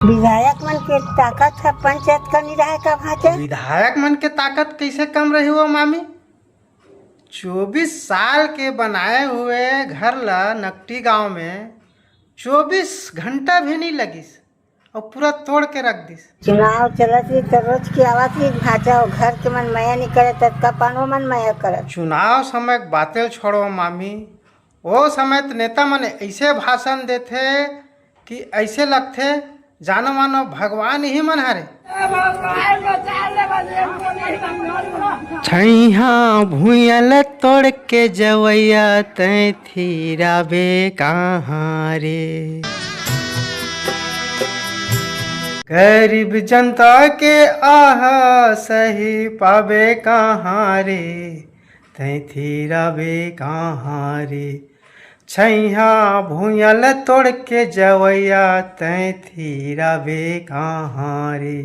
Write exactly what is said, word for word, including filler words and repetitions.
विधायक मन के ताकत ह पंचायत का नहीं रहे का भांचा? विधायक मन के ताकत कैसे कम रही हो मामी? चौबीस साल के बनाए हुए घर ला नकटी गांव में चौबीस घंटा भी नहीं लगिस और पूरा तोड़ के रख दिस। चुनाव चलत रही तो रोज की आवत रही भांचा, वो घर के मन मया नहीं करे, ततका पानो मन मया करत। चुनाव समय के बातें छोड़ो मामी, ओ समय त नेता मन ऐसे भाषण देथे कि ऐसे लगथे जानो मानो भगवान ही मन हरे। छैहा भुइयां ल तोड़ के जवैया तैं थिराबे कहाँ रे? गरीब जनता के आह सही पाबे कहाँ रे? तैं थिराबे कहाँ रे? छैहा भुइयां ल तोड़ के जवैया तैं थिराबे कहाँ रे?